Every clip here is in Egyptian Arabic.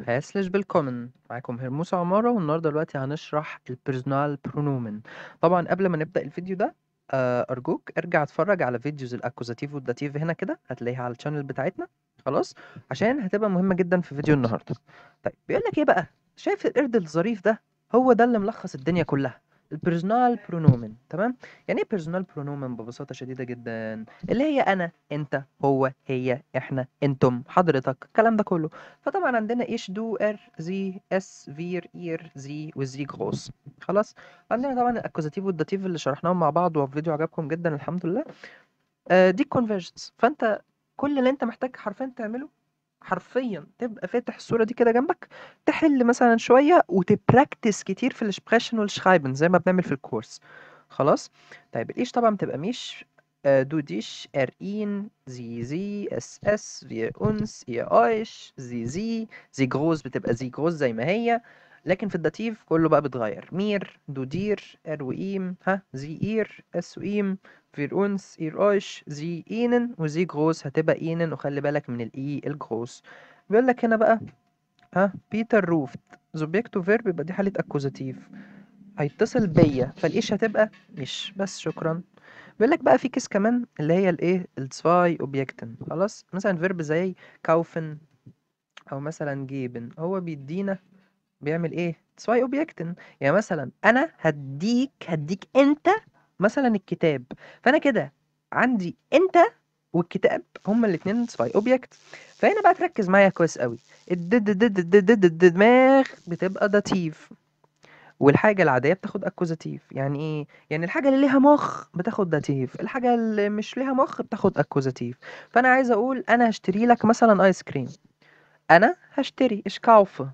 Herzlich willkommen. معاكم هرموس عمارة، والنهاردة دلوقتي هنشرح ال Personalpronomen. طبعا قبل ما نبدأ الفيديو ده أرجوك ارجع اتفرج على videos ال Akkusativ وال Dativ هنا كده، هتلاقيها على ال channel بتاعتنا، خلاص، عشان هتبقى مهمة جدا في فيديو النهاردة. طيب بيقول لك ايه بقى؟ شايف القرد الظريف ده؟ هو ده اللي ملخص الدنيا كلها، ال Personalpronomen. تمام؟ يعني ايه Personalpronomen؟ ببساطة شديدة جدا، اللي هي انا، انت، هو، هي، احنا، انتم، حضرتك، الكلام ده كله. فطبعا عندنا ich، du، er، sie، es، wir، ihr، Sie وال Sie groß. خلاص، عندنا طبعا ال Akkusativ وال Dativ اللي شرحناهم مع بعض، وفيديو عجبكم جدا الحمد لله. دي ال conversions. فانت كل اللي انت محتاج حرفيا تعمله، حرفيا تبقى فاتح الصورة دي كده جنبك، تحل مثلا شوية وت practice كتير في ال Sprechen وال Schreiben زي ما بنعمل في الكورس. خلاص؟ طيب ال ich طبعا بتبقى mich، du dich، er ihn، sie sie، es es، wir uns، ihr euch، sie sie، Sie groß بتبقى Sie groß زي ما هي، لكن في ال Dativ كله بقى بيتغير، mir، du dir، er و ihm، ها، sie ihr، es و ihm، wir uns، ihr euch، sie ihnen، و Sie groß هتبقى Ihnen، وخلي بالك من ال I ال groß. بيقول لك هنا بقى ها Peter ruft، Subjekt و Verb، يبقى دي حالة Akkusativ، هيتصل بيا، فال ich هتبقى mich بس، شكرا. بيقول لك بقى في case كمان اللي هي الايه، ال zwei Objekten. خلاص، مثلا Verb زي kaufen او مثلا geben، هو بيدينا بيعمل ايه؟ zwei Objekten. يعني مثلا انا هديك انت مثلا الكتاب، فانا كده عندي انت والكتاب هما الاتنين zwei Objekt. فهنا بقى تركز معايا كويس قوي، الدماغ بتبقى Dativ، والحاجة العادية بتاخد Akkusativ. يعني ايه؟ يعني الحاجة اللي ليها مخ بتاخد Dativ، الحاجة اللي مش ليها مخ بتاخد Akkusativ. فأنا عايز أقول أنا هشتري لك مثلا آيس كريم، أنا هشتري، ich kaufe.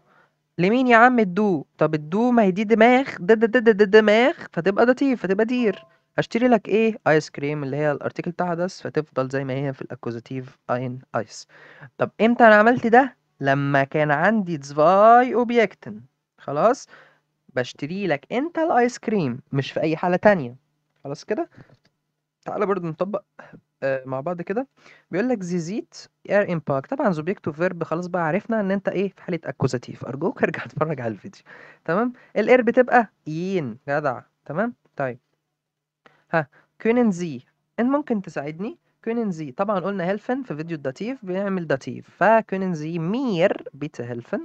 لمين يا عم؟ ال du. طب ال du ما هي دي دماغ، ده ده ده ده ده دماغ، فتبقى Dativ، فتبقى dir. هشتري لك ايه؟ ايس كريم، اللي هي ال Artikel بتاعها das، فتفضل زي ما هي في ال Akkusativ ein Eis. طب امتى انا عملت ده؟ لما كان عندي zwei Objekten. خلاص، بشتري لك انت الايس كريم، مش في اي حالة تانية. خلاص كده، تعالى برضو نطبق مع بعض كده. بيقول لك sie sieht er im Park، طبعا Subjekt و Verb، خلاص بقى عرفنا ان انت ايه في حالة Akkusativ. ارجوك ارجع اتفرج على الفيديو. تمام، ال er بتبقى ihn، جدع. تمام، طيب ها können Sie، ان ممكن تساعدني؟ können Sie، طبعا قلنا helfen في فيديو ال Dativ بنعمل Dativ، ف können Sie mir bitte helfen.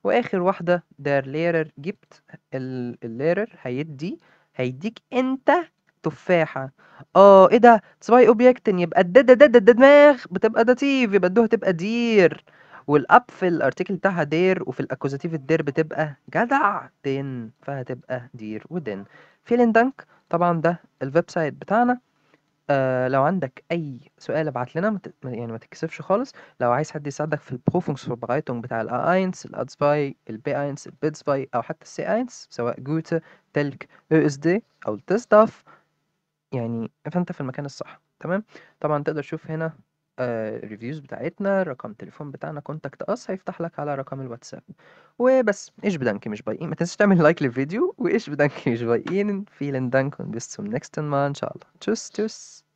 واخر واحده der Lehrer gibt، ال Lehrer هيديك انت تفاحه. ايه ده؟ zwei Objekten، يبقى الد د د د دماغ بتبقى Dativ، يبقى ال du هتبقى dir، وال Apfel ال Artikel بتاعها der، وفي ال Akkusativ ال der بتبقى جدع den، فهتبقى dir و den. Vielen Dank. طبعا ده ال website بتاعنا. لو عندك اي سؤال ابعت لنا، يعني ما تتكسفش خالص. لو عايز حد يساعدك في ال Prüfungsvorbereitung بتاع ال A1، ال A2، ال B1، ال B2، او حتى ال C1، سواء Goethe، telc، ÖSD او ال TestDaF، يعني فانت في المكان الصح. تمام، طبعا تقدر تشوف هنا ال reviews بتاعتنا، رقم التليفون بتاعنا، contact us هيفتح لك على رقم الواتساب. وبس، ich bedanke mich bei Ihnen. ما تنساش تعمل like للفيديو، و ich bedanke mich bei Ihnen. Vielen Dank und bis zum nächsten Mal ان شاء الله. Tschüss tschüss.